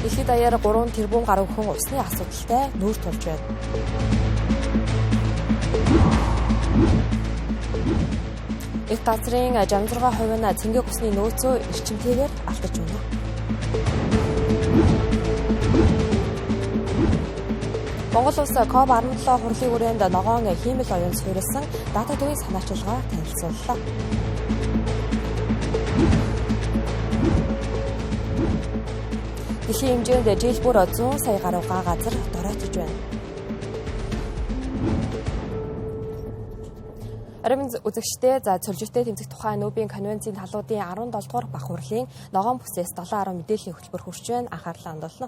Дэлхийд даяар 3 тэрбум гаруй хүн усны асуудалтай нүүр тулж байна. Их газрын 66% нь цэнгэг усны нөөцөө эрчимтэйгээр алдаж байна. Монгол улс COP17 хурлын хүрээнд ногоон хиймэл оюун суурилсан дата төвийн санаачилгаа танилцууллаа. Дэлхийн хэмжээнд жил бүр 100 сая гаруй га газар доройтож байна. Оройн үзэгчдээ за цөлжөлтэй тэмцэх тухай нүүбийн конвенцийн талуудын 17 дугаар бага хурлын ногоон бүсээс 7.10 мэдээллийн хөтөлбөр хүрч байна. Анхаарлаа хандуулна.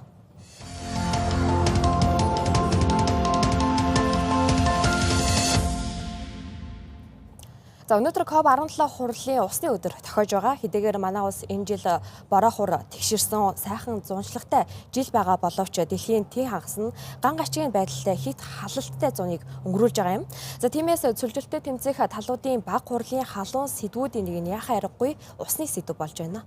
За өнөөдөр COP17 хурлын усны өдөр тохиож байгаа. Хэдийгээр манай улс энэ жил бороо хур тэгшэрсэн сайхан зуншлагтай жил байгаа боловч дэлхийн тийн хагас нь ган гачгийн байдалтай хит халалттай зуныг өнгөрүүлж байгаа юм. За тиймээс цөлжилттэй тэмцэх талуудын бага хурлын халуун сэдвүүдийн нэг нь яхаа аргагүй усны сэдв болж байна.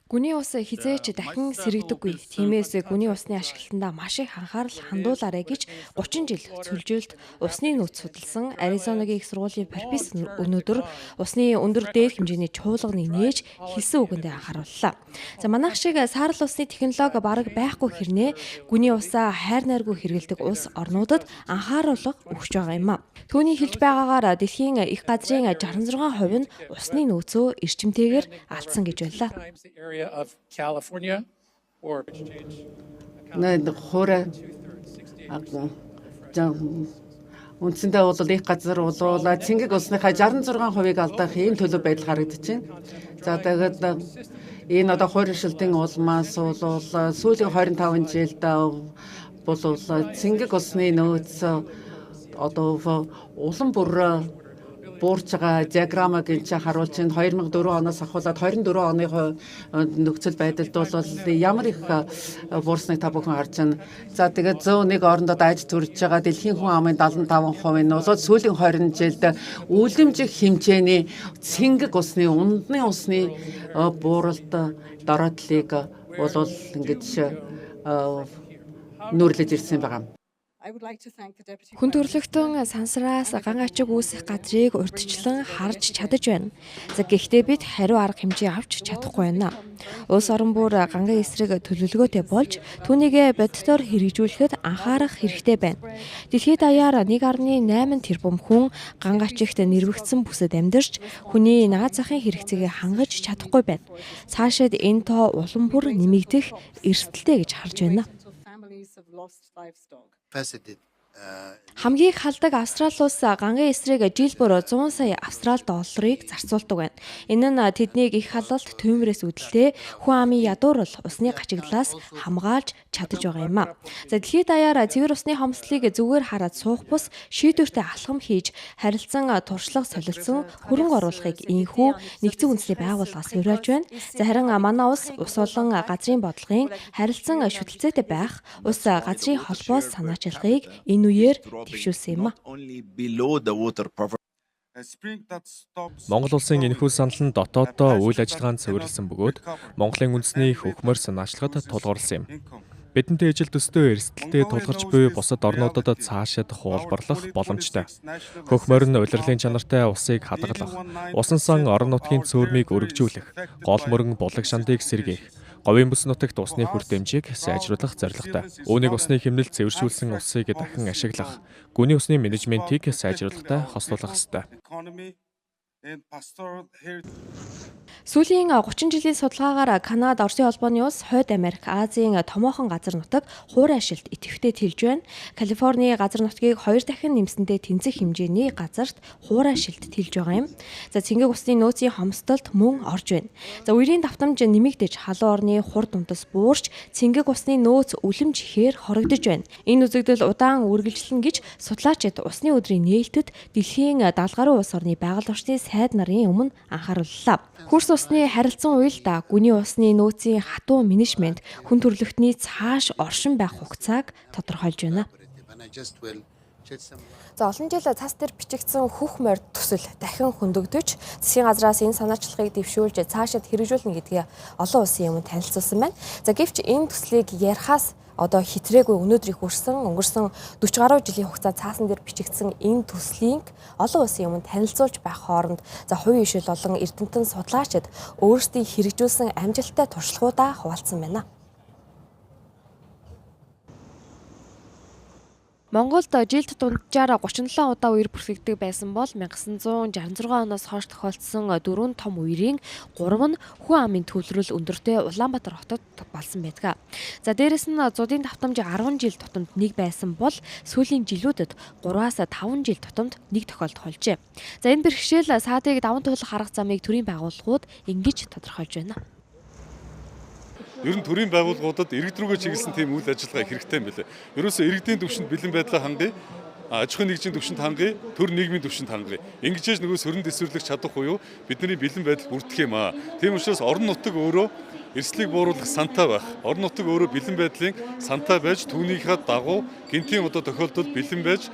Гүний ус хизээч дахин сэрэгдэггүй. Тиймээс гүний усны ашиглалтандаа маш их анхаарал хандуулаарай гэж 30 жил цөлжөлт усны нөөц судалсан Аризонагийн их сургуулийн профессор өнөөдөр усны өндөр дээр хэмжээний чуулганыг нээж хэлсэн үгэндээ анхаарууллаа. За манайх шиг саарал усны технологи бараг байхгүй хэрнээ гүний усаа хайр найргүй хэрэглэдэг улс орнуудад анхааруулга өгч байгаа юм а. Түүний хэлж байгаагаар дэлхийн их газрын 66% нь усны нөөцөө эрчимтэйгээр алдсан гэж байлаа. Of California or Хуурай үндсэндээ бол их газар бол цэнгэг усныхаа 66%-ыг алдах ийм төлөв байдал харагдаж байна. За тэгээд энэ одоо хуур шилтийн улмаас бол сүүлийн 25 жилд бол цэнгэг усны нөөц одоо улам бүр буурч байгаа диаграммыг энэ чинь харуулж байна. 2004 оноос ахуулаад 24 оны нөхцөл байдалд бол ямар их буурсныг та бүхэн харж байна. За тэгээд 101 орондоо дайж төрж байгаа дэлхийн хүн амын 75% нь бол сүүлийн 20 жилд үлэмжих хэмжээний цэнгэг усны, ундны усны бууралт дороотлыг бол ингэж нүүрлэж ирсэн байгаа. Хүн төрөлхтөн сансраас ган ачиг үүсэх газрыг урьдчилан харж чадаж байна. За гэхдээ бид хариу арга хэмжээ авч чадахгүй байна. Улс орон бүр гангийн эсрэг төлөвлөгөөтэй болж түүнийг бодитоор хэрэгжүүлэхэд анхаарах хэрэгтэй байна. Дэлхийд даяар 1.8 тэрбум хүн ган ачигт нэрвэгдсэн бүсэд амьдарч хүний наад захын хэрэгцээгээ хангаж чадахгүй байна. Цаашид энэ тоо улам бүр нэмэгдэх эрсдэлтэй гэж харж байна. Хамгийн их халдаг Австрали улс гангийн эсрэг жил бүр 100 сая австрал долларыг зарцуулдаг байна. Энэ нь тэднийг их халалт түймрээс үүдэлтэй хүн амын ядуурл усны гачигдлаас хамгаалж чадаж байгаа юм а. За дэлхийд даяар цэвэр усны хомсдлыг зүгээр хараад суух бус шийдвэртэй алхам хийж харилцан туршлага солилцсон хөрөнгө оруулахыг энэхүү нэгдсэн үндэсний байгууллагаас уриалж байна. За харин манай улс ус болон газрын бодлогын харилцан шүтэлцээтэй байх улс газрын холбоос санаачилахыг энэ үеэр дэвшүүлсэн юм а. Монгол улсын энэхүү санал нь дотооддоо үйл ажиллагаанд суурилсан бөгөөд Монголын үндэсний хөхмөр санаачлагад тулгуурласан юм. Бидэнтэй ижил төстэй эрсдэлтэй тулгарч буй бусад орнуудад цаашид хуулбарлах боломжтой. Хөхмөр нь улирлын чанартай усыг хадгалах, усан сан орон нутгийн цөөрмийг өргөжүүлэх, гол мөрөн булаг шандыг сэргээх, говийн бүс нутагт усны хүртээмжийг сайжруулах зорилготой. Үүнийг усны хэмнэлт цэвэршүүлсэн усыг дахин ашиглах, гүний усны менежментийг сайжруулахтай хослуулах ёстой. Сүүлийн 30 жилийн судалгаагаар Канада, Оросын холбооны улс, Хойд Америк, Азийн томоохон газар нутаг хуурай шилт идэвхтэй тэлж байна. Калифорни газар нутгийг 2 дахин нэмсэндээ тэнцэх хэмжээний газарт хуурай шилт тэлж байгаа юм. За цэнгэг усны нөөцийн хомсдолд мөн орж байна. За үерийн давтамж нэмэгдэж халуун орны хур дундас буурч цэнгэг усны нөөц үлэмж ихээр хорогдож байна. Энэ үзэгдэл удаан үргэлжлэнэ гэж судлаачид усны өдрийн нээлтэд дэлхийн 70 гаруй улс орны байгаль орчны сайд нарын өмнө анхаарууллаа. Хөрс усны харилцан уялдаа гүний усны нөөцийн хатуу менежмент хүн төрөлхтний цааш оршин байх хугацааг тодорхойлж байна. За олон жил цас дээр бичигдсэн хөх морь төсөл дахин хөндөгдөж засгийн газраас энэ санаачлагыг дэвшүүлж цаашид хэрэгжүүлнэ гэдгээ олон улсын өмнө танилцуулсан байна. За гэвч энэ төслийг ярихаас одоо хитрээгүй өнөөдрийг хүрсэн өнгөрсөн 40 гаруй жилийн хугацаа цаасан дээр бичигдсэн энэ төслийг олон улсын өмнө танилцуулж байх хооронд за хувийн ишил болон эрдэмтэн судлаачид өөрсдийн хэрэгжүүлсэн амжилттай туршлагуудаа хуваалцсан байна. Монголд жилд дунджаар 37 удаа үер бүрхэгдэг байсан бол 1966 оноос хойш тохиолдсон дөрвөн том үерийн 3 нь хүн амын төвлөрөл өндөртэй Улаанбаатар хотод болсон байдаг. За дээрэс нь зудын давтамж 10 жил тутамд нэг байсан бол сүүлийн жилүүдэд 3-аас 5 жил тутамд нэг тохиолдох болжээ. За энэ бэрхшээл саадыг даван туулах арга замыг төрийн байгууллагууд ингэж тодорхойлж байна. Ер нь төрийн байгууллагуудад иргэд рүүгээ чиглэсэн тийм үйл ажиллагаа их хэрэгтэй юм билээ. Ерөөсөө иргэдийн түвшинд бэлэн байдлаа хангая, аж ахуйн нэгжийн түвшинд хангая, төр нийгмийн түвшинд хангая. Ингэж нөгөө сөрөн дэсвэрлэх чадах буюу бидний бэлэн байдал бүрдэх юм аа. Тийм учраас орон нутаг өөрөө эрсдлийг бууруулах сантай байх. Орон нутаг өөрөө бэлэн байдлын сантай байж түүнийхээ дагуу гэнтийн одоо тохиолдолд бэлэн байж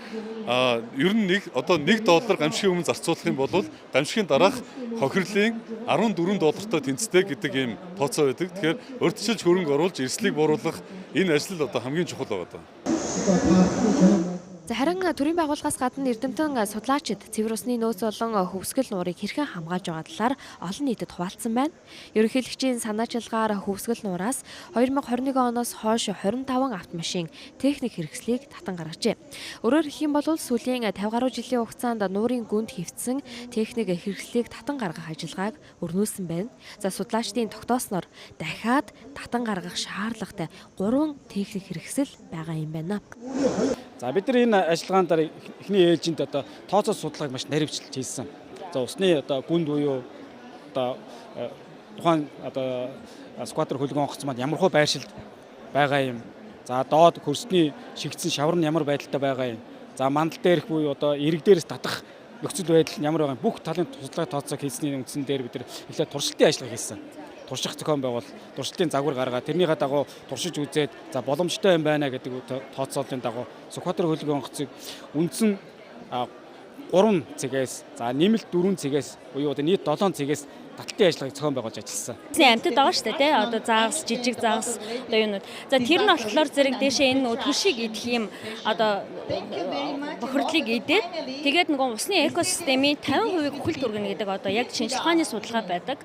ер нь нэг одоо 1 доллар гамшигын өмнө зарцуулах юм бол гамшигын дараах хохирлын 14 доллартай тэнцдэг гэдэг ийм тооцоо байдаг. Тэгэхээр урьдчилж хөрөнгө оруулж эрсдлийг бууруулах энэ ажил одоо хамгийн чухал байгаа даа. За харин төрийн байгууллагаас гадна эрдэмтэн судлаачид цэвэр усны нөөц болон хөвсгөл нуурыг хэрхэн хамгаалж байгаа талаар олон нийтэд хуваалцсан байна. Ерөнхийлөгчийн санаачилгаар хөвсгөл нуураас 2021 оноос хойш 25 автомашин техник хэрэгслийг татан гаргажээ. Өөрөөр хэлэх юм бол сүүлийн 50 гаруй жилийн хугацаанд нуурын гүнд хэвтсэн техник хэрэгслийг татан гаргах ажиллагааг өрнүүлсэн байна. За судлаачдын тогтоосноор дахиад татан гаргах шаардлагатай 3 техник хэрэгсэл байгаа юм байна. За бид нар энэ ажиллагаан дээр эхний ээлжинд одоо тооцоо судалгааг маш наривчлж хийсэн. За усны одоо гүнд буюу одоо тухайн одоо скватер хөлгөн онгоц маань ямар хөө байршилд байгаа юм. За доод хөрсний шигдсэн шавар нь ямар байдалтай байгаа юм. За мандал дээрх буюу одоо ирэг дээрээс татах нөхцөл байдал нь ямар байгаа юм. Бүх талын судалгаа тооцоог хийсний үндсэн дээр бид нар эхлээд туршилтын ажиллагаа хийсэн. Турших зохион байгуул, туршилтын загвар гаргаад тэрнийхээ дагуу туршиж үзээд за боломжтой юм байна гэдэг тооцооллын дагуу Сүхбаатар хөлөг онгоцыг үндсэн 3 цэгээс за нэмэлт 4 цэгээс буюу одоо нийт 7 цэгээс таталтын ажиллагааг зохион байгуулж ажилласан. Амьтад байгаа шүү дээ, тий? Одоо загас, жижиг загас одоо юунууд. За тэр нь болохоор зэрэг дээшээ энэ өдгөшийг идэх юм одоо бохирдлыг идээд тэгээд нөгөө усны экосистемийн 50% үхэл түргэнэ гэдэг одоо яг шинжилгээ ухааны судалгаа байдаг.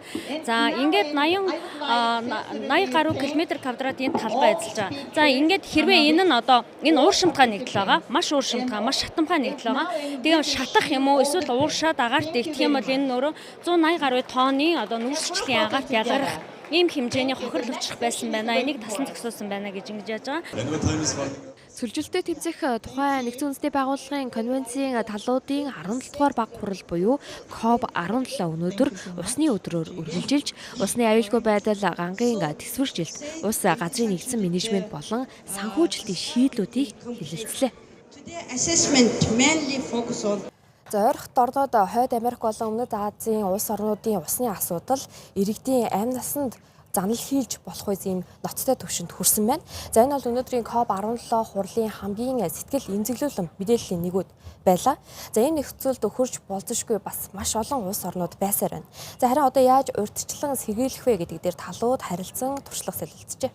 За ингээд 80 гаруй километр квадрат энэ талбай эзэлж байгаа. За ингээд хэрвээ энэ нь одоо энэ ууршимтгай нэгдэл байгаа. Маш ууршимтгай, маш шатамхай нэгдэл байгаа. Тэгээ шатах юм уу эсвэл ууршаад агаарт игдэх юм бол энэ нь өөрөө 180 гаруй тонны одоо нүүрсчлийн агаарт ялгарах ийм хэмжээний хохирол учрах байсан байна. Энийг тасан зогсоосон байна гэж ингэж яаж байгаа. Сүлжилттэй тэмцэх тухай нэгдсэн үндэсний байгууллагын конвенцийн талуудын 17 дугаар баг хурал буюу COP17 өнөөдөр усны өдрөөр үргэлжилж усны аюулгүй байдал, гангийн тэсвэржилт, ус газрын нэгдсэн менежмент болон санхүүжилтийн шийдлүүдийг хэлэлцлээ. За ойрхот орнууд Хойд Америк болон Өмнөд Азийн улс орнуудын усны асуудал иргэдийн амь насанд занал хийлж болох үе ийм ноцтой түвшинд хүрсэн байна. За энэ бол өнөөдрийн COP17 хурлын хамгийн сэтгэл эмзэглүүлэн мэдээллийн нэгүүд байлаа. За энэ нөхцөлд хөрж болзошгүй бас маш олон улс орнууд байсаар байна. За харин одоо яаж урьдчилан сэргийлэх вэ гэдэг дээр талууд харилцан туршлага солилцжээ.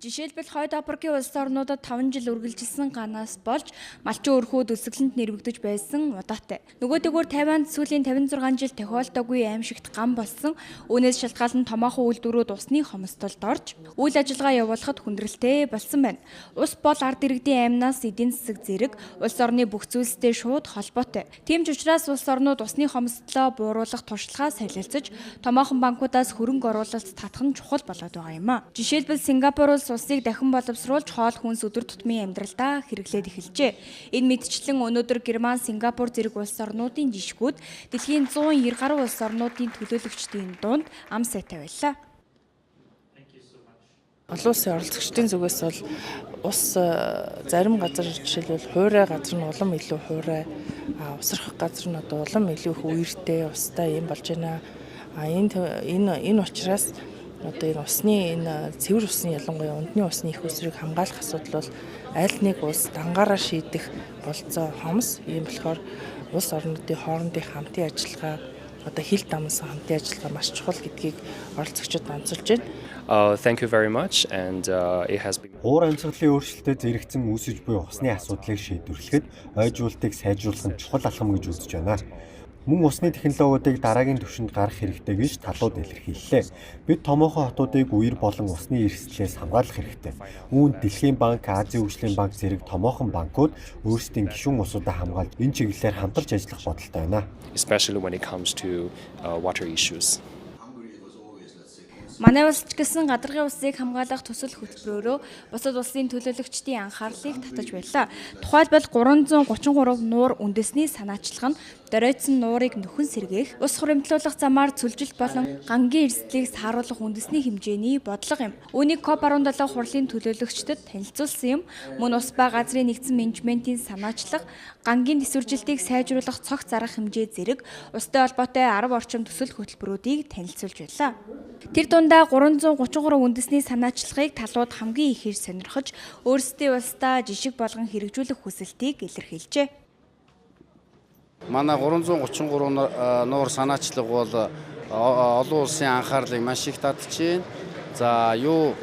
Жишээлбэл Хойд Африкийн улс орнуудад 5 жил үргэлжилсэн ганаас болж малчин өрхүүд өсөглөнд нэрвэгдэж байсан удаатай. Нөгөөдөөгөр Тайванд сүүлийн 56 жил тохиолдоогүй аимшигт гам болсон. Үүнээс шалтгаалan томоохон үйлдвэрүүд усны хомсдолд орж үйл ажиллагаа явуулахад хүндрэлтэй болсон байна. Ус бол ард иргэдийн амнаас эдийн засаг зэрэг улс орны бүх зүйлстэй шууд холбоотой. Тийм ч учраас улс орнууд усны хомсдлоо бууруулах туршлагаа солилцож томоохон банкудаас хөрөнгө оруулалт татах нь чухал болоод байгаа юм а. Жишээлбэл Сингапур улс усыг дахин боловсруулж хоол хүнс өдөр тутмын амьдралдаа хэрэглээд эхэлжээ. Энэ мэтчлэн өнөөдөр Герман, Сингапур зэрэг улс орнуудын жишгүүд дэлхийн 190 гаруй улс орнуудын төлөөлөгчдийн дунд ам сайтай байлаа. Олон улсын оролцогчдын зүгээс бол ус зарим газар жишээлбэл хуурай газар нь улам илүү хуурай, усрах газар нь одоо улам илүү их үертэй, устай юм болж байна. Энэ энэ энэ учраас Одоо энэ усны энэ цэвэр усны, ялангуяа ундны усны их усрыг хамгаалах асуудал бол аль нэг улс дангаараа шийдэх болцоо хомс. Ийм болохоор улс орнуудын хоорондын хамтын ажиллагаа, одоо хил дамнасан хамтын ажиллагаа маш чухал гэдгийг оролцогчид онцолж байна. Thank you very much and it has been Уур амьсгалын өөрчлөлтөд зэрэгцэн үүсэж буй усны асуудлыг шийдвэрлэхэд ойжуулалтыг сайжруулах нь чухал алхам гэж үзэж байна. Мөн усны технологиудыг дараагийн түвшинд гаргах хэрэгтэй гэж талууд илэрхийллээ. Бид томоохон хотуудыг үер болон усны эрсдлээс хамгаалах хэрэгтэй. Үүнд Дэлхийн банк, Азийн хөгжлийн банк зэрэг томоохон банкуд өөрсдийн гишүүн улсуудаа хамгаалж энэ чиглэлээр хамтарч ажиллах бодолтой байна. Especially when it comes to water issues. Манай улс ч гэсэн гадаргын усыг хамгаалах төсөл хөтөлбөрөөрөө бусад улсын төлөөлөгчдийн анхаарлыг татаж байлаа. Тухайлбал, 333 нуур үндэсний санаачлага нь доройтсон нуурыг нөхөн сэргээх, ус хуримтлуулах замаар цөлжилт болон гангийн эрсдлийг сааруулах үндэсний хэмжээний бодлого юм. Үүнийг COP17 хурлын төлөөлөгчдөд танилцуулсан юм. Мөн ус ба газрын нэгдсэн менежментийн санаачлага, гангийн тэсвэржилтийг сайжруулах цогц арга хэмжээ зэрэг устай холбоотой 10 орчим төсөл хөтөлбөрүүдийг танилцуулж байлаа. Тэр дундаа 333 үндэсний санаачлагыг талууд хамгийн ихээр сонирхож, өөрсдийн улсдаа жишг болгон хэрэгжүүлэх хүсэлтийг илэрхийлжээ. Манай 333 нуур санаачлага бол олон улсын анхаарлыг маш их татж байна. За, юу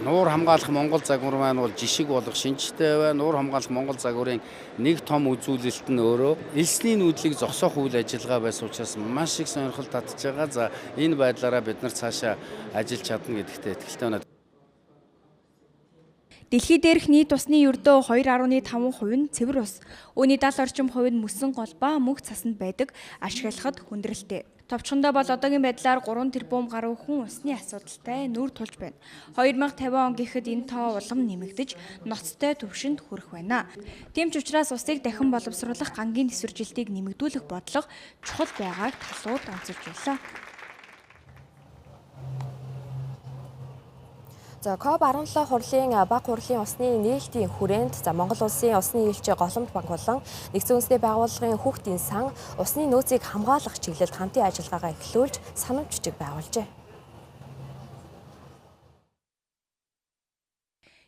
нуур хамгаалах Монгол загвар маань бол жишг болох шинжтэй байна. Нуур хамгаалах Монгол загварын нэг том үзүүлэлт нь өөрөө элсний нүүдлийг зогсоох үйл ажиллагаа байсан учраас маш их сонирхол татж байгаа. За, энэ байдлаараа бид нар цаашаа ажиллаж чадна гэдэгтээ итгэлтэй байна. Дэлхий дээрх нийт усны ердөө 2.5% нь цэвэр ус. Үүний 70 орчим хувь нь мөсөн гол ба мөнх цасанд байдаг, ашиглахад хүндрэлтэй. Товчхондоо бол одоогийн байдлаар 3 тэрбум гаруй хүн усны асуудалтай нүүр тулж байна. 2050 он гэхэд энэ тоо улам нэмэгдэж, ноцтой түвшинд хүрэх байна. Тийм ч учраас усыг дахин боловсруулах, гангийн тэсвэржилтийг нэмэгдүүлэх бодлого чухал байгааг талууд онцолж байлаа. За, COP17 хурлын баг хурлын усны нээлтийн хүрээнд, за, Монгол улсын усны элч Голомт банк болон Нэгдсэн Үндэсний Байгууллагын хүүхдийн сан усны нөөцийг хамгаалах чиглэлд хамтын ажиллагаагаа эхлүүлж санамж бичиг байгуулжээ.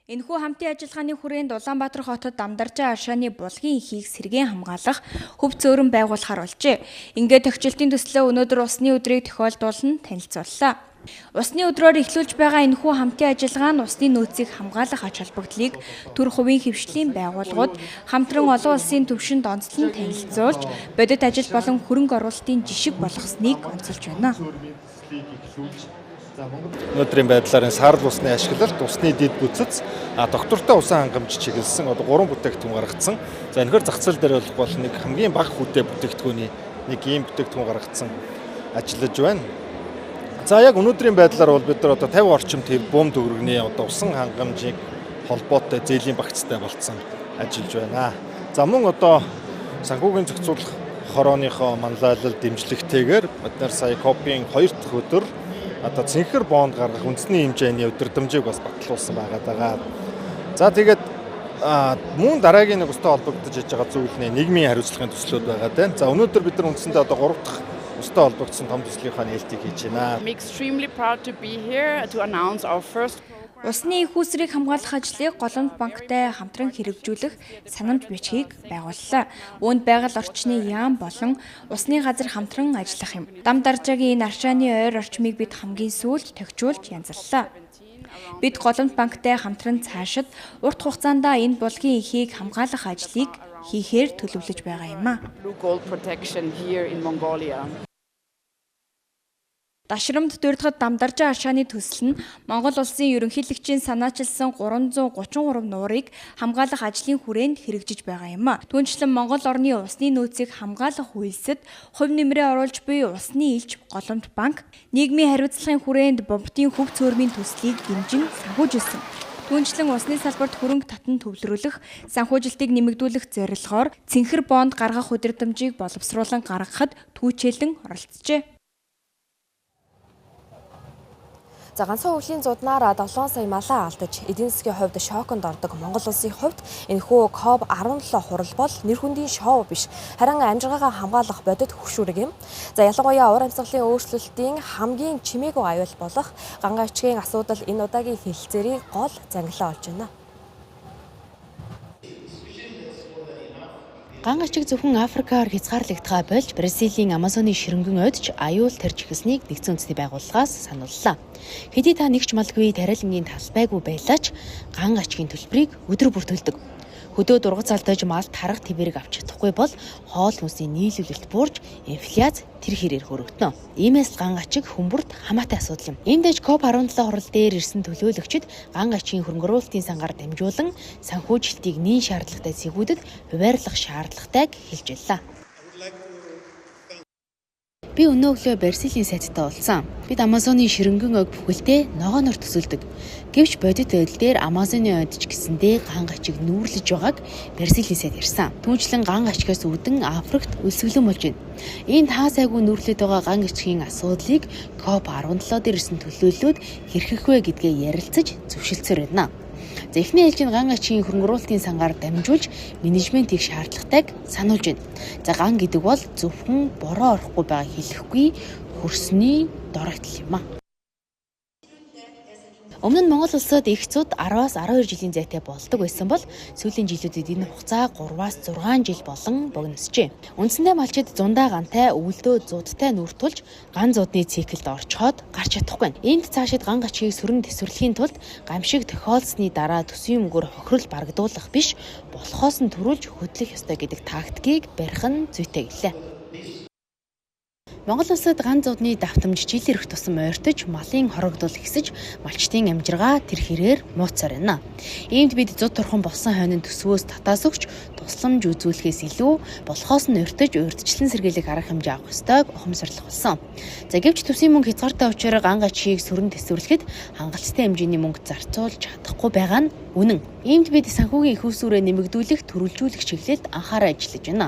Энэхүү хамтын ажиллагааны хүрээнд Улаанбаатар хотод Дамдаржаа аршааны булгийн эхийг сэргээн хамгаалах хөв цөөрөн байгуулахар болжээ. Ингээд тохижилтын төслөө өнөөдөр усны өдрийг тохиолдуулан танилцууллаа. Усны өдрөөр эхлүүлж байгаа энэхүү хамтын ажиллагаа нь усны нөөцийг хамгаалах ач холбогдлыг төр хувийн хэвшлийн байгууллагууд хамтран олон улсын түвшинд онцлон танилцуулж, бодит ажил болон хөрөнгө оруулалтын жишг болгосныг онцолж байна. Өнөөдрийн байдлаар энэ саарл усны ашиглалт, усны дэд бүтц, доктортой усан хангамж чиглэсэн одоо 3 бүтээгдэхүүн гаргацсан. За, энэхэр зах зээл дээр бол нэг хамгийн бага хүнтэй бүтээгдэхүүний нэг ийм бүтээгдэхүүн гаргацсан ажиллаж байна. За, яг өнөөдрийн байдлаар бол бид нар одоо 50 орчим тэрбум төгрөгийн одоо усан хангамжийг холбоотой зээлийн багцтай болцсон ажиллаж байна. За, мөн одоо санхүүгийн зохицуулах хорооныхоо манлайлал дэмжлэгтэйгээр бид нар сая COP-ийн 2 дахь өдөр одоо цэнхэр бонд гаргах үндэсний хэмжээний удирдамжийг бас батлуулсан байгаа даа. За, тэгээд мөн дараагийн нэг устай холбогдож яж байгаа зүйл нь нийгмийн хариуцлагын төслүүд байгаа даа. За, өнөөдөр бид нар үндсэндээ одоо 3 дахь устай холбогдсон том төслийнхаа нээлтийг хийж байна. I'm extremely proud to be here to announce our first Усны эх үүсвэрийг хамгаалах ажлыг Голомт банктай хамтран хэрэгжүүлэх санамж бичгийг байгууллаа. Үүнд байгаль орчны яам болон усны газар хамтран ажиллах юм. Дамдаржаагийн энэ аршааны ойр орчмыг бид хамгийн сүүлд тохижуулж янзаллаа. Бид Голомт банктай хамтран цаашид урт хугацаанд энэ булгийн эхийг хамгаалах ажлыг хийхээр төлөвлөж байгаа юм а. Blue gold protection here in Mongolia. Дашрамд дурдахад Дамдаржаа аршааны төсөл нь Монгол улсын ерөнхийлөгчийн санаачилсан 333 нуурыг хамгаалах ажлын хүрээнд хэрэгжиж байгаа юм а. Түүнчлэн Монгол орны усны нөөцийг хамгаалах үйлсэд хувь нэмрээ оруулж буй усны элч Голомт банк нийгмийн хариуцлагын хүрээнд бомбтын хөв цөөрмийн төслийг дэмжин санхүүжилсэн. Түүнчлэн усны салбарт хөрөнгө татан төвлөрүүлэх, санхүүжилтийг нэмэгдүүлэх зорилгоор цэнхэр бонд гаргах удирдамжийг боловсруулан гаргахад түүчээлэн оролцжээ. За, ганцхан өвлийн зуднаар 7 сая малаа алдаж, эдийн засгийн хувьд шоконд ордог Монгол улсын хувьд энэхүү COP17 хурал бол нэр хүндийн шоу биш. Харин амжиргаагаа хамгаалах бодит хөшүүрэг юм. За, ялангуяа уур амьсгалын өөрчлөлтийн хамгийн чимээгүй аюул болох ган гачгийн асуудал энэ удаагийн хэлэлцээрийн гол зангилаа болж байна. Ган ачиг зөвхөн Африкаар хязгаарлагдахаа болж, Бразилийн Амазоны ширэнгэн ойд ч аюул тарж эхэлснийг Нэгдсэн Үндэсний Байгууллагаас санууллаа. Хэдий та нэг ч малгүй тариалангийн талбайгүй байлаа ч ган ачгийн төлбөрийг өдөр бүр төлдөг. Хөдөө дургац алдаж, мал тарах тэбэрийг авч чадахгүй бол хоол хүнсний нийлүүлэлт буурч, инфляц тэр хэрээр хөрөгдөнө. Иймээс ган ачиг хүмүүрт хамаатай асуудал юм. Иймд аж COP17 хурал дээр ирсэн төлөөлөгчид ган ачгийн хөрөнгө оруулалтын сангаар дамжуулан санхүүжилтийг нэн шаардлагатай цэгүүдэд хуваарлах шаардлагатайг хэлж байлаа. Би өнөө өглөө Бразилийн сайдтай уулзсан. Бид Амазоны ширэнгэн ойг бүхэлдээ ногооноор төсөөлдөг. Гэвч бодит байдал дээр Амазоны ойд ч гэсэндээ ган гачиг нүүрлэж байгааг Бразилийн сайд ярьсан. Түүнчлэн ган гачигаас үүдэн Африкт өлсгөлөн болж байна. Ийм таа сайгүй нүүрлээд байгаа ган гачгийн асуудлыг COP17 дээр ирсэн төлөөллүүд хэрхэх вэ гэдгээ ярилцаж зөвшөлдсөөр байна. За, эхний ээлжинд ган ачийн хөрөнгө оруулалтын сангаар дамжуулж менежмент хийх шаардлагатайг сануулж байна. За, ган гэдэг бол зөвхөн бороо орохгүй байгаа хэлэхгүй, хөрсний доройтол юм а. Өмнө нь Монгол улсад их зуд 10-аас 12 жилийн зайтай болдог байсан бол сүүлийн жилүүдэд энэ хугацаа 3-аас 6 жил болон богиносжээ. Үндсэндээ малчид зундаа гантай, өвөлдөө зудтай нүүр тулж ган зудны циклд орчхоод гарч чадахгүй. Энд цаашид ган гачгийг сүрэн тэсвэрлэхийн тулд гамшиг тохиолдсны дараа төсвийн мөнгөөр хохирол барагдуулах биш, болохоос нь түрүүлж хөдлөх ёстой гэдэг тактикийг барих нь зүйтэй гэлээ. Монгол улсад ган зудны давтамж жил ирэх тусам ойртож, малын хорогдол ихсэж, малчдын амжиргаа тэр хэрээр мууцаар байна. Иймд бид зуд турхан болсон хойнын төсвөөс татаас өгч тусламж үзүүлэхээс илүү болохоос нь ойртож урьдчилан сэргийлэх арга хэмжээ авах ёстойг ухамсарлах болсон. За, гэвч төсвийн мөнгө хязгаартай учраас ган гачийг сүрэн тэсвэрлэхэд хангалттай хэмжээний мөнгө зарцуулж чадахгүй байгаа нь үнэн. Иймд бид санхүүгийн их усүрээ нэмэгдүүлэх, төрөлжүүлэх чиглэлд анхааран ажиллаж байна.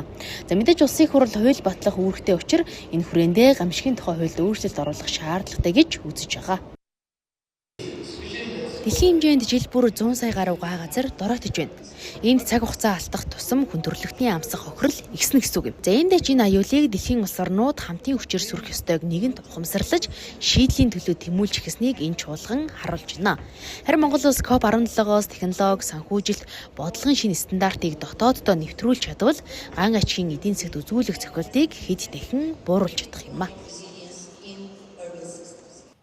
За, мэдээж улсын их хурал хууль батлах үүрэгтэй учраа энэ хүрээндээ гамшигын тухай хуульд өөрчлөлт оруулах шаардлагатай гэж үзэж байгаа. Дэлхийн хэмжээнд жил бүр 100 сая гаруй гай газар доройтож байна. Иймд цаг хугацаа алдах тусам хүн төрөлхтний амсах хохирол ихснэ гэсэн үг юм. За, иймд ч энэ аюулыг дэлхийн улс орнууд хамтын хүчээр сүрэх ёстойг нэгэнт ухамсарлаж, шийдлийн төлөө тэмүүлж эхэлснийг энэ чуулган харуулж байна. Харин Монгол улс COP17-оос технологи, санхүүжилт, бодлогын шинэ стандартыг дотооддоо нэвтрүүлж чадвал ган ачгийн эдийн засагт үзүүлэх цохилтыг хэд дахин бууруулж чадах юм а.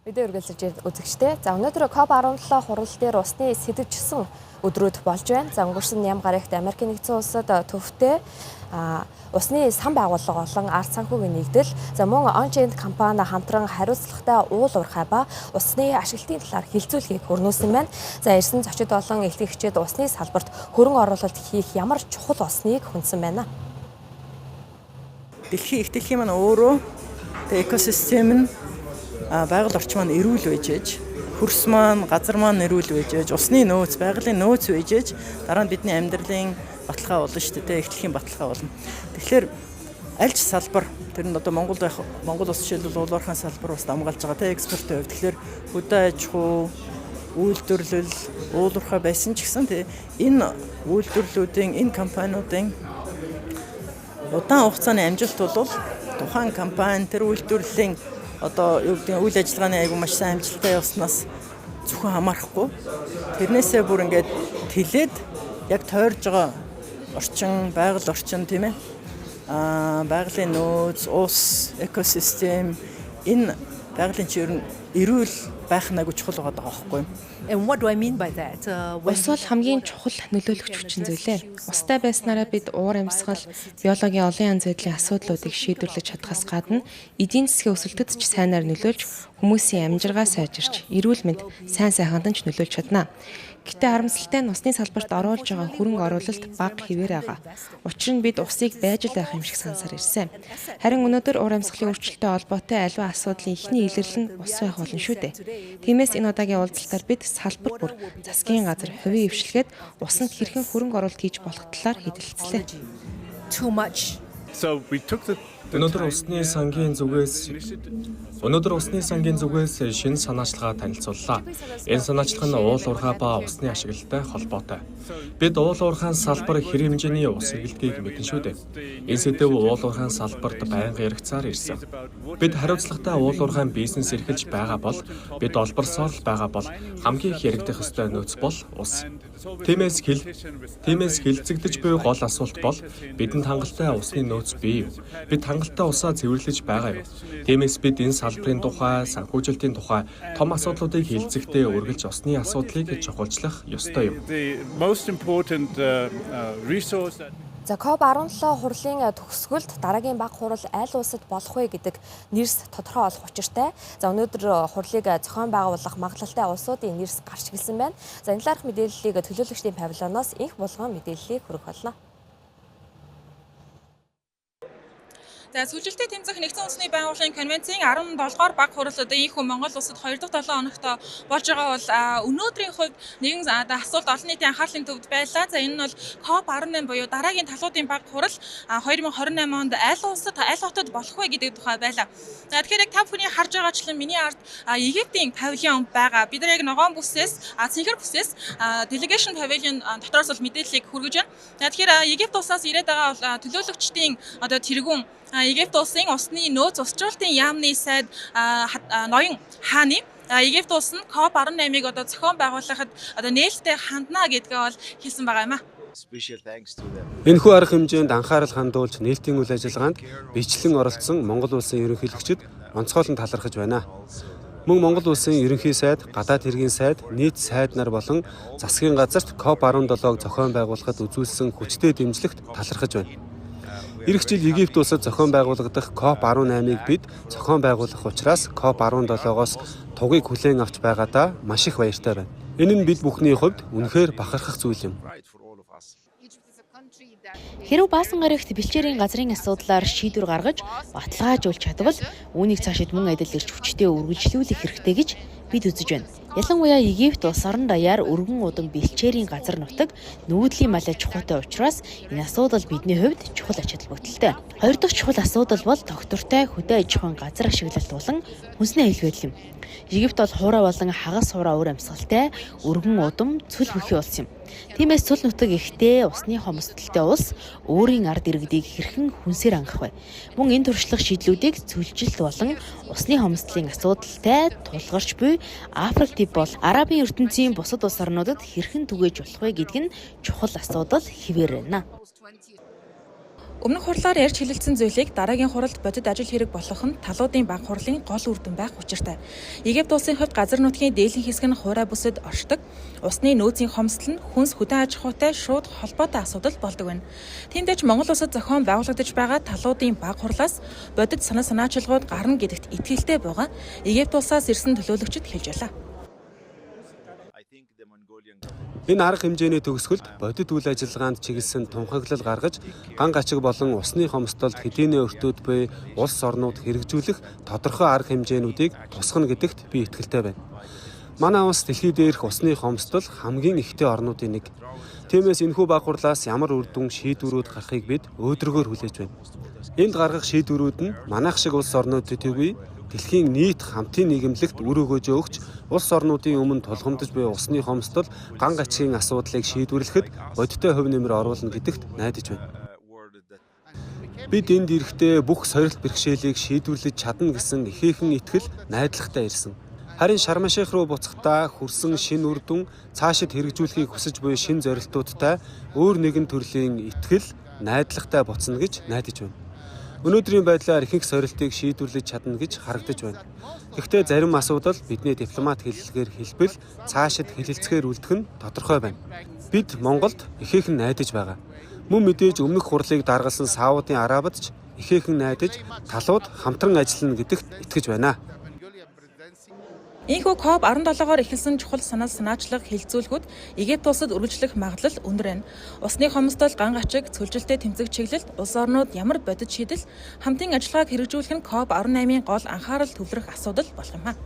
Мэдээ үргэлжлэж үзэгчтэй. За, өнөөдөр COP17 хурал дээр усны сэдэвчсэн өдрүүд болж байна. За, өнгөрсөн ням гарагт Америкийн Нэгдсэн Улсад төвтэй усны сан байгууллага болон ард санхүүгийн нэгдэл, за мөн Onchain компани хамтран хариуцлагатай уул уурхай ба усны ашиглалтын талаар хэлэлцүүлгийг өрнүүлсэн байна. За, ирсэн зочид болон илтгэгчид усны салбарт хөрөнгө оруулалт хийх ямар чухал болсныг хүндсэн байна. Дэлхийн их дэлхийн маань өөрөө тэг экосистем нь, байгаль орчин маань эрүүл байж ээж, хөрс маань, газар маань эрүүл байж ээж, усны нөөц, байгалийн нөөц байж ээж дараа нь бидний амьдралын баталгаа болно шүү дээ, их дэлхийн баталгаа болно. Тэгэхээр аль ч салбар, тэр нь одоо Монгол байх, Монгол улс жишээлбэл уул уурхайн салбар бас давмгаалж байгаа те, экспортын хувьд. Тэгэхээр хөдөө аж ахуй, үйлдвэрлэл, уул уурхай байсан ч гэсэн те, энэ үйлдвэрлэлүүдийн, энэ компаниудын удаан хугацааны амжилт бол тухайн компани, тэр үйлдвэрлэлийн одоо юу гэдэг, үйл ажиллагааны айгу маш сайн амжилттай явснаас зөвхөн хамаарахгүй. Тэрнээсээ бүр ингээд тэлээд яг тойрж байгаа орчин, байгаль орчин, тийм ээ. Байгалийн нөөц, ус, экосистем, энэ байгалийн чи ер нь эрүүл байх нь айгу чухал байгаа байхгүй юу? And what do I mean by that? Ус бол хамгийн чухал нөлөөлөгч хүчин зүйлээ. Устай байснараа бид уур амьсгал, биологийн олон янз байдлын асуудлуудыг шийдвэрлэж чадахаас гадна эдийн засгийн өсөлтөд ч сайнаар нөлөөлж, хүмүүсийн амжиргаа сайжирч, эрүүл мэнд сайн сайханд нь ч нөлөөлж чадна. Гэхдээ харамсалтай нь усны салбарт оруулж байгаа хөрөнгө оруулалт бага хэвээр байгаа. Учир нь бид усыг байж л байх юм шиг сонсоор ирсэн. Харин өнөөдөр уур амьсгалын өөрчлөлттэй холбоотой аливаа асуудлын эхний илэрлэл нь ус байх болно шүү дээ. Тиймээс энэ удаагийн уулзалтаар бид салбар бүр, засгийн газар хувийн дэвшилгээд усанд хэрхэн хөрөнгө оруулалт хийж болох талаар хэлэлцлээ. Too much. Өнөөдөр усны сангийн зүгээс шинэ санаачилгаа танилцууллаа. Энэ санаачлах нь уул уурхай ба усны ашиглалтай холбоотой. Бид уул уурхайн салбар хэр хэмжээний ус хэрэглэдгийг мэднэ шүү дээ. Энэ сэдэв уул уурхайн салбарт байнга яригдсаар ирсэн. Бид хариуцлагатай уул уурхайн бизнес эрхэлж байгаа бол, бид олборлосоор л байгаа бол хамгийн их яригдах ёстой нөөц бол ус. Тиймээс хэлцэгдэж буй гол асуулт бол бидэнд хангалттай усны нөөц бий юу? Бид хангалттай усаа цэвэрлэж байгаа юу? Тиймээс бид энэ салбарын тухай, санхүүжилтийн тухай том асуудлуудыг хэлцэхдээ үргэлж усны асуудлыг чухалчлах ёстой юм. За COP17 хурлын төгсгөлд дараагийн бага хурал аль улсад болох вэ гэдэг нэрс тодорхой болох учиртай. За, өнөөдөр хурлыг зохион байгуулах магадлалтай улсуудын нэрс гарч ирсэн байна. За, энэ талаарх мэдээллийг төлөөлөгчдийн павильоноос Энх Булган мэдээллийг хүргэх болно. За, цөлжилттэй тэмцэх Нэгдсэн Үндэсний Байгууллагын конвенцийн 17 дугаар бага хурал одоо ийнхүү Монгол улсад 2 дахь 7 хоногт болж байгаа бол өнөөдрийн хувьд нэгэн асуулт олон нийтийн анхаарлын төвд байлаа. За, энэ нь бол COP18 буюу дараагийн талуудын бага хурал 2028 онд аль улсад, аль хотод болох вэ гэдэг тухай байлаа. За, тэгэхээр яг та бүхний харж байгаачлан миний ард Египтийн павильон байгаа. Бид нар яг ногоон бүсээс, цэнхэр бүсээс delegation pavilion дотроос бол мэдээллийг хүргэж байна. За, тэгэхээр Египт улсаас ирээд байгаа бол төлөөлөгчдийн одоо тэргүүн Египт улсын усны нөөц усчлалтын яамны сайд Ноён Хааны Египт улс нь COP18-ыг одоо зохион байгуулахад одоо нээлттэй хандна гэдгээ бол хэлсэн байгаа юм а. Энэхүү арга хэмжээнд анхаарал хандуулж нээлтийн үйл ажиллагаанд бичлэн оролцсон Монгол улсын ерөнхийлөгчид онцгойлон талархаж байна. Мөн Монгол улсын ерөнхий сайд, гадаад хэргийн сайд, нийт сайд нар болон засгийн газарт COP17-г зохион байгуулахад үзүүлсэн хүчтэй дэмжлэгт талархаж байна. Ирэх жил Египт улсад зохион байгуулагдах COP18-ыг бид зохион байгуулах учраас COP17-оос тугийг хүлээн авч байгаадаа маш их баяртай байна. Энэ нь бид бүхний хувьд үнэхээр бахархах зүйл юм. Хэрв баасан гарагт бэлчээрийн газрын асуудлаар шийдвэр гаргаж баталгаажуулж чадвал үүнийг цаашид мөн адил эрч хүчтэй үргэлжлүүлэх хэрэгтэй гэж бид үзэж байна. Ялангуяа Египт улс орон даяар өргөн удам бэлчээрийн газар нутаг нүүдлийн мал аж ахуйтай учраас энэ асуудал бидний хувьд чухал ач холбогдолтой. Хоёр дахь чухал асуудал бол тогтвортой хөдөө аж ахуйн газар ашиглалт болон хүнсний аюул байдал юм. Египт бол хуурай болон хагас хуурай уур амьсгалтай өргөн удам цөл бүхий улс юм. Тиймээс цөл нутаг ихтэй усны хомсдолтой улс өөрийн ард иргэдийг хэрхэн хүнсээр хангах вэ? Мөн энэ туршлага шийдлүүдийг цөлжилт болон усны хомсдлын асуудалтай тулгарч буй Африк дэв бол Арабын ертөнцийн бусад улс орнуудад хэрхэн түгээж болох вэ гэдг нь чухал асуудал хэвээр байна. Өмнөх хурлаар ярьж хэлэлцсэн зүйлийг дараагийн хуралд бодит ажил хэрэг болгох нь талуудын бага хурлын гол үр дүн байх учиртай. Египт улсын хувьд газар нутгийн дээдлийн хэсэг нь хуурай бүсэд оршдог. Усны нөөцийн хомсдол нь хүнс хөдөө аж ахуйтай шууд холбоотой асуудал болдог байна. Тиймдээ ч Монгол улсад зохион байгуулагдаж байгаа талуудын бага хурлаас бодит санаа санаачилгууд гарна гэдэгт итгэлтэй байгаа Египт улсаас ирсэн төлөөлөгчид хэлж байлаа. Энэ арга хэмжээний төгсгөлд бодит үйл ажиллагаанд чиглэсэн тунхаглал гаргаж, ган гачиг болон усны хомсдолд хэдийнэ өртөөд буй улс орнууд хэрэгжүүлэх тодорхой арга хэмжээнүүдийг тусгана гэдэгт би итгэлтэй байна. Манай улс дэлхий дээрх усны хомсдол хамгийн ихтэй орнуудын нэг. Тиймээс энэхүү бага хурлаас ямар үр дүн шийдвэрүүд гарахыг бид өөдрөгөөр хүлээж байна. Энд гаргах шийдвэрүүд нь манайх шиг улс орнууд төдийгүй дэлхийн нийт хамтын нийгэмлэгт үр өгөөжөө өгч улс орнуудын өмнө тулгамдж буй усны хомсдол, ган гачгийн асуудлыг шийдвэрлэхэд бодиттой хувь нэмэр оруулна гэдэгт найдаж байна. Бид энд ирэхдээ бүх сорилт бэрхшээлийг шийдвэрлэж чадна гэсэн ихээхэн итгэл найдвартай ирсэн. Харин Шарм-эн-Шейх руу буцахдаа хүрсэн шинэ үр дүн, цаашид хэрэгжүүлэхийг хүсэж буй шинэ зорилтуудтай өөр нэгэн төрлийн итгэл найдвартай буцна гэж найдаж байна. Өнөөдрийн байдлаар ихэнх сорилтыг шийдвэрлэж чадна гэж харагдаж байна. Гэхдээ зарим асуудал бидний дипломат хэллэгээр хэлбэл цаашид хэлэлцгээр үлдэх нь тодорхой байна. Бид Монголд ихээхэн найдаж байгаа. Мөн мэдээж өмнөх хурлыг даргалсан Саудын Арабид ч ихээхэн найдаж талууд хамтран ажиллана гэдэгт итгэж байна. Ийнхүү COP17-оор эхэлсэн чухал санал санаачлага хэлэлцүүлгүүд Египт улсад үргэлжлэх магадлал өндөр байна. Усны хомсдол, ган гачиг, цөлжилттэй тэмцэх чиглэлд улс орнууд ямар бодит шийдэл, хамтын ажиллагааг хэрэгжүүлэх нь COP18-ын гол анхаарал төвлөрөх асуудал болох юм а.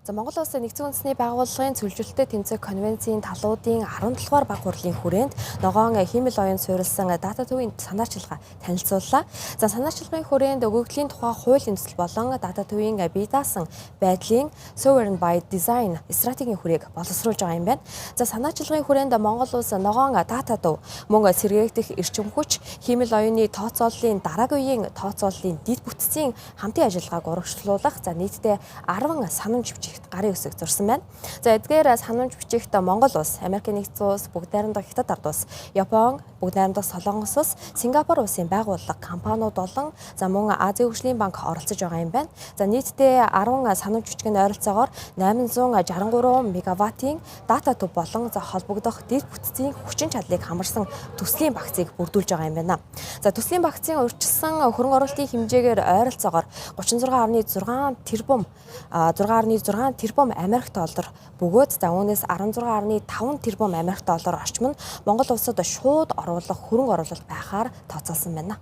За Монгол Улсын Нэгдсэн Үндэсний Байгууллагын цөлжилттэй тэмцэх конвенцийн талуудын 17 дугаар баг хурлын хүрээнд ногоон хиймэл оюун суурилсан дата төвийн санаачилгаа танилцууллаа. За санаачилгын хүрээнд өгөгдлийн тухай хуулийн төсөл болон дата төвийн бие даасан байдлын Sovereign by Design стратегийн хүрээг боловсруулж байгаа юм байна. За санаачилгын хүрээнд Монгол улс ногоон дата төв мөн сэргээгдэх эрчим хүч, хиймэл оюуны тооцооллын дараагийн үеийн тооцооллын дэд бүтцийн хамтын ажиллагааг урагшлуулах, за нийтдээ 10 санамж бичиг гарын үсэг зурсан байна. За эдгээр санамж бичигт Монгол улс, Америк Нэгдсэн улс, Бүгд найрамдах Хятад ард улс, Япон, Бүгд найрамдах Солонгос улс, Сингапур улсын байгууллага, компаниуд болон за мөн Азийн хөгжлийн банк оролцож байгаа юм байна. За нийтдээ 10 санамж бичгийн ойролцоогоор 863 мегаваттын дата төв болон за холбогдох дэд бүтцийн хүчин чадлыг хамарсан төслийн багцыг бүрдүүлж байгаа юм байна. За төслийн багцын урьдчилсан хөрөнгө оруулалтын хэмжээгээр ойролцоогоор 36.6 тэрбум 6.6 тэрбум Америк доллар бөгөөд за үүнээс 16.5 тэрбум Америк доллар орчим нь Монгол улсад шууд оруулах хөрөнгө оруулалт байхаар тооцоолсон байна.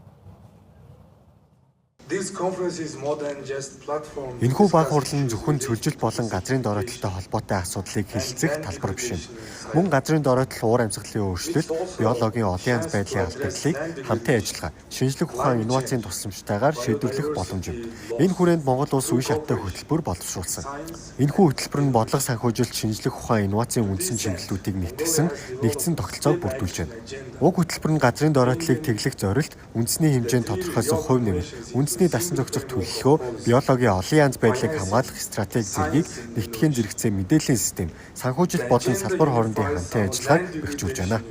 Энэхүү баг хурал нь зөвхөн цөлжилт болон газрын доройтолтой холбоотой асуудлыг хэлэлцэх талбар биш юм. Мөн газрын доройтол, уур амьсгалын өөрчлөлт, биологийн олон янз байдлын алдагдлыг хамтын ажиллагаа, шинжлэх ухаан, инновацийн тусламжтайгаар шийдвэрлэх боломж юм. Энэ хүрээнд Монгол улс үе шаттай хөтөлбөр боловсруулсан. Энэхүү хөтөлбөр нь бодлого санхүүжилт, шинжлэх ухаан, инновацийн үндсэн чиглэлүүдийг нэгтгсэн нэгдсэн тогтолцоог бүрдүүлж байна. Уг хөтөлбөр нь газрын доройтлыг тэглэх зорилт, үндэсний хэмжээнд тодорхойлсон хувь нэмэлт, үндэсний дасан зохицох төлөвлөгөө, биологийн олон янз байдлыг хамгаалах стратеги зэргийг нэгтгэхийн зэрэгцээ мэдээллийн систем, санхүүжилт болон салбар хоорондын хамтын ажиллагааг бэхжүүлж байна.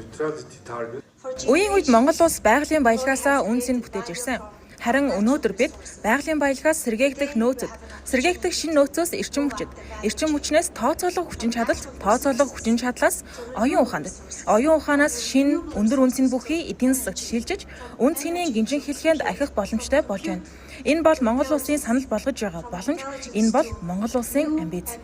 Үеийн үед Монгол улс байгалийн баялгаасаа үн цэн бүтээж ирсэн. Харин өнөөдөр бид байгалийн баялгаас сэргээгдэх нөөцөд, сэргээгдэх шинэ нөөцөөс эрчим хүчит, эрчим хүчнээс тооцоолох хүчин чадалд, тооцоолох хүчин чадлаас оюун ухаанд, оюун ухаанаас шинэ өндөр үн цэн бүхий эдийн засагт шилжиж, үн цэнийн гинжин хэлхээнд ахих боломжтой болж байна. Энэ бол Монгол улсын санал болгож байгаа боломж, энэ бол Монгол улсын амбиц.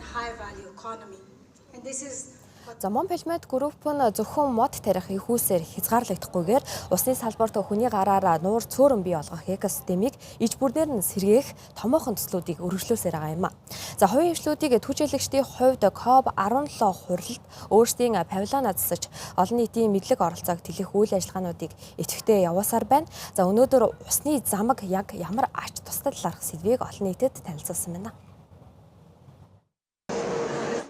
За Монпельмет групп нь зөвхөн мод тарих их үүсээр хязгаарлагдахгүйгээр усны салбарт хүний гараар нуур цөөрөн бий болгох экосистемийг иж бүрнээр нь сэргээх томоохон төслүүдийг өргөжлүүлсээр байгаа юм а. За хувийн хвшлүүдийг түжээлэгчдийн хувьд COP17 хурлалд өөрсдийн павильонаа засаж олон нийтийн мэдлэг оролцоог тэлэх үйл ажиллагаануудыг идэвхтэй явуулсаар байна. За өнөөдөр усны замаг яг ямар ач тустай талаарх сэдвийг олон нийтэд танилцуулсан байна.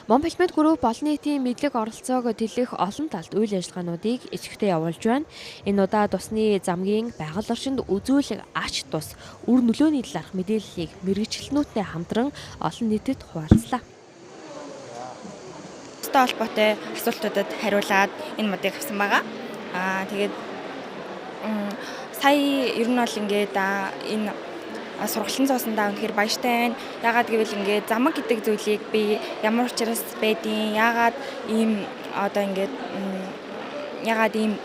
Монпельмет групп олон нийтийн мэдлэг оролцоог тэлэх олон талд үйл ажиллагаануудыг идэвхтэй явуулж байна. Энэ удаад усны замгийн байгаль орчинд үзүүлэх ач тус, үр нөлөөний талаарх мэдээллийг мэргэжилтнүүдтэй хамтран олон нийтэд хуваалцлаа. Устай холбоотой асуултуудад хариулаад энэ модыг авсан байгаа. Тэгээд сая ер нь бол ингээд энэ сургалтын цоосондоо үнэхээр баяртай байна. Яагаад гэвэл ингээд замаг гэдэг зүйлийг би ямар учраас байдیں۔ Яагаад ийм одоо ингээд яагаад ийм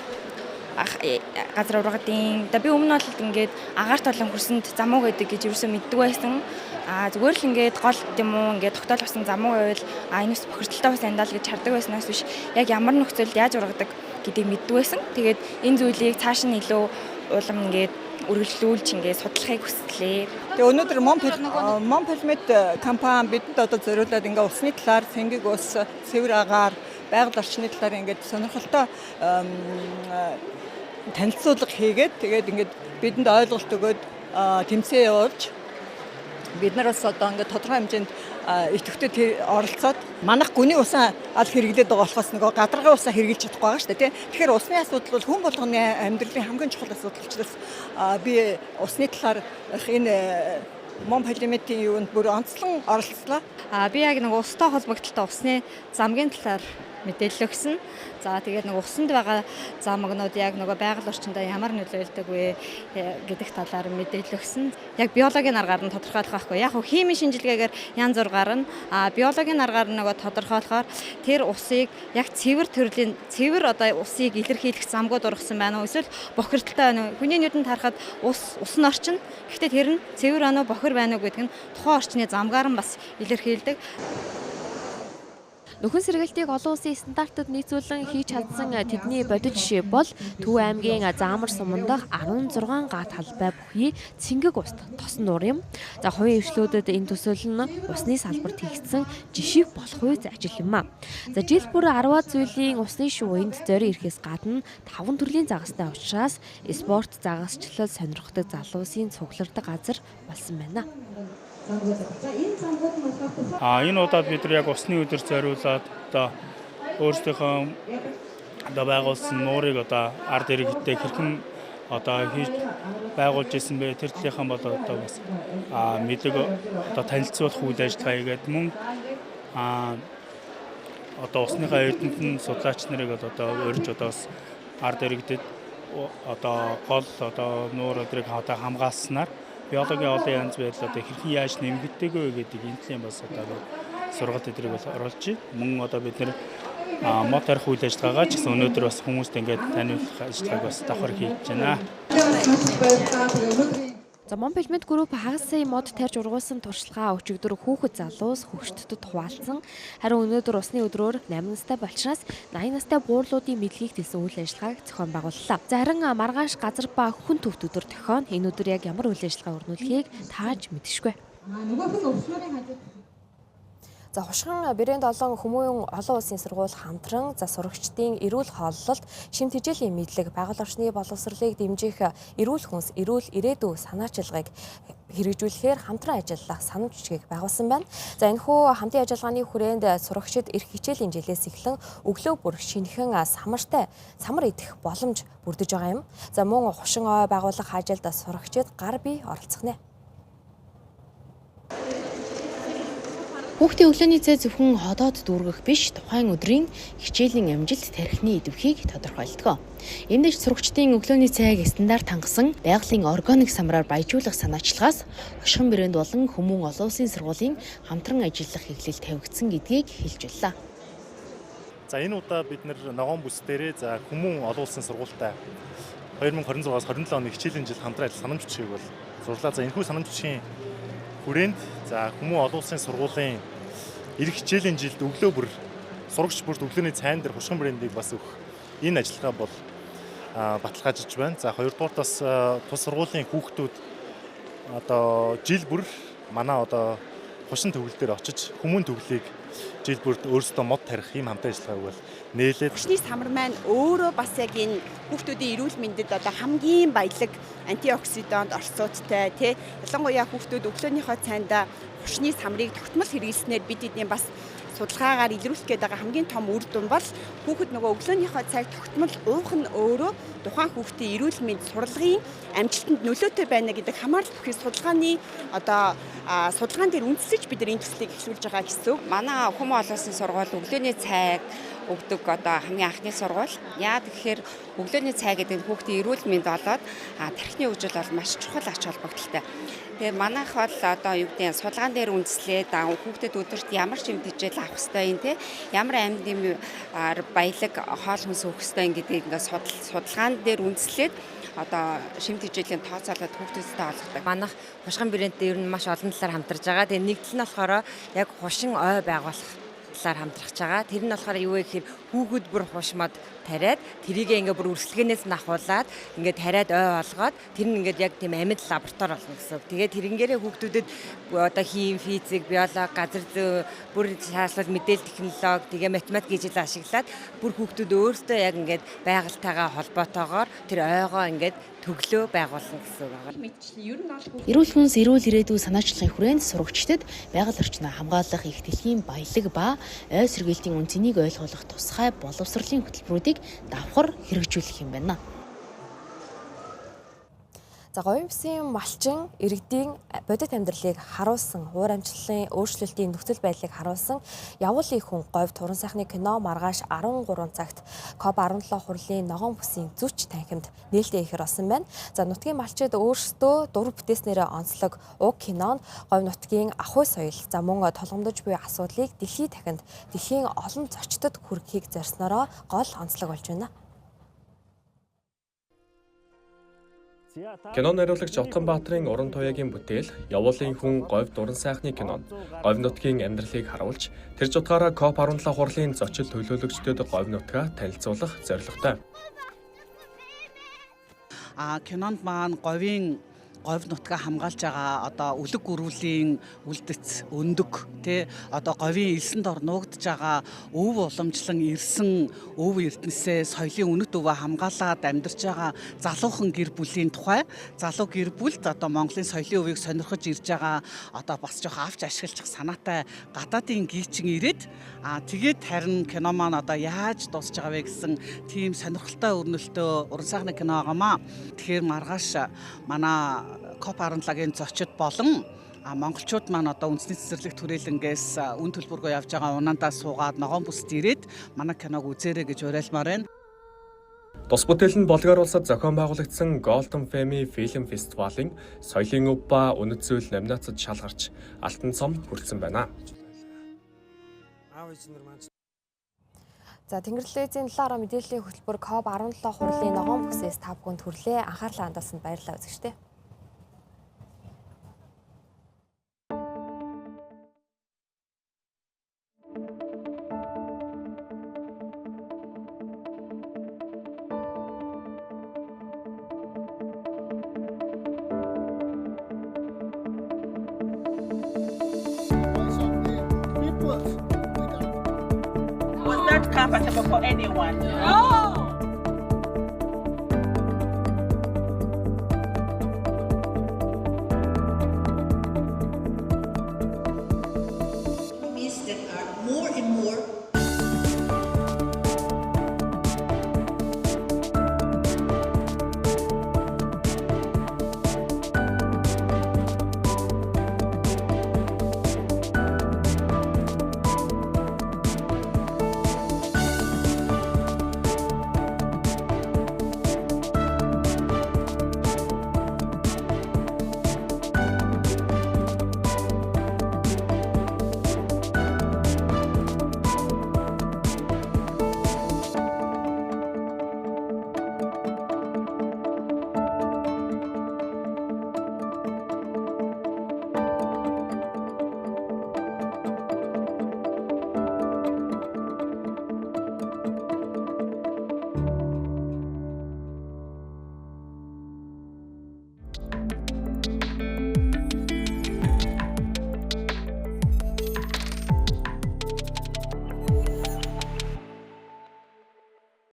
газар ургадیں۔ Одоо би өмнө нь бол ингээд агаарт болон хөрсөнд замуу гэдэг гэж юусэн мэддэг байсан. Зүгээр л ингээд гол юм уу ингээд тогтоол усан замуу байвал энэ ус бохирдолтой ус андаа л гэж хардаг байснаас биш яг ямар нөхцөлд яаж ургадаг гэдгийг мэддэг байсан. Тэгээд энэ зүйлийг цааш нь илүү улам ингээд үргэлжлүүлж ингээд судлахыг хүслээ. Тэгээ өнөөдөр Монпельмет компани бидэнд одоо зориулаад ингээд усны талаар, цэнгэг ус, цэвэр агаар, байгаль орчны талаар ингээд сонирхолтой танилцуулга хийгээд тэгээд ингээд бидэнд ойлголт өгөөд тэмцээн явуулж бид нар бас одоо ингээд тодорхой хэмжээнд идэвхтэй оролцоод манайх гүний усаа ал хэрэглээд байгаа болохоос нөгөө гадаргын усаа хэрэглэж чадахгүй байгаа шүү дээ, тийм. Тэгэхээр усны асуудал бол хүн болгоны амьдралын хамгийн чухал асуудал учраас би усны талаар энэ Монпельметийн юунд бүр онцлон оролцлоо. Би яг нэг устай холбогдлолтой усны замгийн талаар мэдээлэл өгсөн. За тэгээд нэг усанд байгаа замгнууд яг нөгөө байгаль орчиндөө ямар нөлөөлдөг вэ гэдэг талаар мэдээлэл өгсөн. Яг биологийн аргаар нь тодорхойлох байхгүй. Яг химийн шинжилгээгээр янз бүр гарна. Биологийн аргаар нь нөгөө тодорхойлохоор тэр усыг яг цэвэр төрлийн цэвэр одоо усыг илэрхийлэх замгууд ургасан байна уу? Эсвэл бохирдолтой байна уу? Хүний нүдэнд харахад ус нь орчин. Гэхдээ тэр нь цэвэр байна уу, бохир байна уу гэдэг нь тухайн орчны замгаар нь бас илэрхийлдэг. Нөхөн сэргэлтийг олон улсын стандартад нийцүүлэн хийж чадсан тэдний бодит жишээ бол Төв аймгийн Заамар суман дахь 16 га талбай бүхий цэнгэг уст тосон нуур юм. За хувийн хвшлүүдэд энэ төсөл нь усны салбарт хийгдсэн жишиг болох үйл ажил юм а. За жил бүр 10-аад зүйлийн усны шүүнд зорин ирэхээс гадна 5 төрлийн загастай учраас спорт загасчлал сонирхдаг залуусын цуглардаг газар болсон байна. Энэ удаад бид нар яг усны өдөр зориулаад одоо өөрсдийнхөө одоо байгуулсан нуурыг одоо ард иргэдтэй хэрхэн одоо хийж байгуулж исэн бэ, тэр талынхаа бол одоо бас мэдлэг одоо танилцуулах үйл ажиллагаа хийгээд мөн одоо усныхаа эрдэмтэн судлаач нарыг одоо урьж одоо бас ард иргэдэд одоо гол одоо нуур өдрийг одоо хамгаалснаар биологийн олон янз байдал одоо хэрхэн яаж нэмэгддэг вэ гэдэг энэ талын бас одоо сургалт эдрийг бол оруулж байна. Мөн одоо бид нэр мод тарих үйл ажиллагаагаа ч гэсэн өнөөдөр бас хүмүүст ингээд таниулах ажиллагааг бас давхар хийж байна. За Монпелмент групп хагас сая мод тарьж ургуулсан туршлагаа өчигдөр хүүхэд залуус хөгшчдөд хуваалцсан. Харин өнөөдөр усны өдрөөр 8 настай болчноос 80 настай буурлуудын мэдлэгийг дэлсэн үйл ажиллагааг зохион байгууллаа. За харин маргааш газар ба хүн төвт өдөр тохион энэ өдөр яг ямар үйл ажиллагаа өрнүүлэхийг тааж мэдэшгүй. Нөгөөх нь өвснөрийн хажууд. За хушган брэнд олон хүмүүн олон улсын сургууль хамтран за сурагчдын эрүүл хооллолт, шим тэжээлийн мэдлэг, байгаль орчны боловсролыг дэмжих эрүүл хүнс, эрүүл ирээдүй санаачилгааг хэрэгжүүлэхээр хамтран ажиллах санамж бичгийг байгуулсан байна. За энэхүү хамтын ажиллагааны хүрээнд сурагчид эрх хичээлийн жилээс эхлэн өглөө бүр шинэхэн самартай самар идэх боломж бүрдэж байгаа юм. За мөн хушин ой байгуулах ажилд сурагчид гар бие оролцох нэ. Хүүхдийн өглөөний цай зөвхөн ходоод дүүргэх биш, тухайн өдрийн хичээлийн амжилт тархины идэвхийг тодорхойлдог. Эндэж сурагчдын өглөөний цайг стандарт хангасан байгалийн органик самраар баяжуулах санаачлагаас хошигн брэнд болон хүмүүн олон улсын сургуулийн хамтран ажиллах хэвлэл тавигдсан гэдгийг хэлж байлаа. За энэ удаа бид нэр ногоон бүс дээрээ за хүмүүн олон улсын сургуультай 2026-аас 27 оны хичээлийн жил хамтран ажиллах санамж бичгийг бол зурлаа. За энэхүү санамж бичгийн хүрээнд за хүмүүн олон улсын сургуулийн ирэх хичээлийн жилд өглөө бүр сурагч бүрт өглөөний цайн дээр хушгин брендийг бас өгөх энэ ажиллагаа бол баталгаажиж байна. За хоёрдугаарт бас тус сургуулийн хүүхдүүд одоо жил бүр манай одоо хушин төгөл дээр очиж хүмүүн төглийг жил бүрт өөрсдөө мод тарих ийм хамтын ажиллагааг бол нээлээд. Хушны самар маань өөрөө бас яг энэ хүүхдүүдийн эрүүл мэндэд одоо хамгийн баялаг антиоксидант орцуудтай тий. Ялангуяа хүүхдүүд өглөөнийхөө цайндаа хушны самрыг тогтмол хэрэглэснээр бид эдний бас судалгаагаар илрүүлэх гээд байгаа хамгийн том үр дүн бол хүүхэд нөгөө өглөөнийхөө цайг тогтмол уух нь өөрөө тухайн хүүхдийн эрүүл мэнд сурлагын амжилтанд нөлөөтэй байна гэдэг хамаарал бүхий судалгааны одоо судалгаан дээр үндэслэж бид нар энэ төслийг эхлүүлж байгаа гэсэн үг. Манай хүмүүн олон улсын сургууль өглөөний цайг өгдөг одоо хамгийн анхны сургууль. Яа тэгэхээр өглөөний цай гэдэг нь хүүхдийн эрүүл мэнд болоод тархины хөгжил бол маш чухал ач холбогдолтой. Тэгээ манайх бол одоо юу гэдэг нь судалгаан дээр үндэслээд хүүхдэд өдөрт ямар шим тэжээл авах ёстой юм те, ямар амьд юм баялаг хоол хүнс өгөх ёстой юм гэдгийг ингээд судалгаан дээр үндэслээд одоо шим тэжээлийн тооцоолоод хүүхдүүдтэй олгодог. Манайх хушгин брэндтэй ер нь маш олон талаар хамтарч байгаа. Тэгээ нэг тал нь болохоор яг хушин ой байгуулах талаар хамтрах байгаа. Тэр нь болохоор юу вэ гэхээр хүүхэд бүр хушмад тариад тэрийг ингээ бүр өрсөлгөөнөөс нь ахуулаад ингээ тариад ой олгоод тэр нь ингээд яг тийм амьд лаборатори болно гэсэн үг. Тэгээд тэрнгээрээ хүүхдүүдэд одоо хим, физик, биологи, газар зүй, бүр цаашлал мэдээлэл технологи, тэгээ математик гэж ашиглаад бүр хүүхдүүд өөрсдөө яг ингээд байгальтайгаа холбоотойгоор тэр ойгоо ингээд төглөө байгуулна гэсэн үг байна. Эрүүл хүнс, эрүүл ирээдүй санаачлагын хүрээнд сурагчдад байгаль орчноо хамгаалах их дэлхийн баялаг ба ой сэргийлтийн үн цэнийг ойлгуулах тусгай боловсролын хөтөлбөрүүдийг давхар хэрэгжүүлэх юм байна. За говийн бүсийн малчин иргэдийн бодит амьдралыг харуулсан, уур амьсгалын өөрчлөлтийн нөхцөл байдлыг харуулсан Явуулын хүн говь туран сайхны кино маргааш 13 цагт COP17 хурлын ногоон бүсийн зүч танхимд нээлттэй ихээр болсон байна. За нутгийн малчид өөрсдөө дур бүтээснээрээ онцлог уг кино нь говь нутгийн ахуй соёл, за мөн толгомдож буй асуудлыг дэлхий дахинд дэлхийн олон зочдод хүргэхийг зорьсноороо гол онцлог болж байна. Кино найруулагч Отгон Баатарын Уран туяагийн бүтээл Явуулын хүн говьд дуран сайхны кино нь говь нутгийн амьдралыг харуулж, тэр жутгаараа COP17 хурлын зочид төлөөлөгчдөд говь нутгаа танилцуулах зорилготой. Кинонд маань говийн говь нутгаа хамгаалж байгаа одоо үлэг гөрүүлийн үлдэц өндөг, тий, одоо говийн элсэн дор нуугдж байгаа өв уламжлан ирсэн өв эрдэнэсээ соёлын үнэт өвөө хамгаалаад амьдарч байгаа залуухан гэр бүлийн тухай, залуу гэр бүлд одоо Монголын соёлын өвийг сонирхож ирж байгаа, одоо бас жоох авч ашиглах санаатай гадаадын гийчин ирээд, тэгээд харин кино маань одоо яаж дуусч байгаа вэ гэсэн тийм сонирхолтой өрнөлтөө уран сайхны кино байгаамаа. Тэгэхээр маргааш манай COP17-гийн зочид болон монголчууд маань одоо үндэсний цэцэрлэг түрээлэнгээс үн төлбөргөө явж байгаа унаандаа суугаад ногоон бүст ирээд манай киног үзээрэй гэж уриалмаар байна. Тус бүтээл нь Болгар улсад зохион байгуулагдсан Golden Femi Film Festival-ын соёлын өв ба үнэт зүйл номинацид шалгарч алтан цом хүртсэн байна. За, Тэнгэрлэзийн 7 мэдээллийн хөтөлбөр COP17 хурлын ногоон бүсээс та бүхэнд хүрлээ. Анхаарлаа хандуулсанд баярлалаа, үзэгчдээ. Was that comfortable for anyone? No.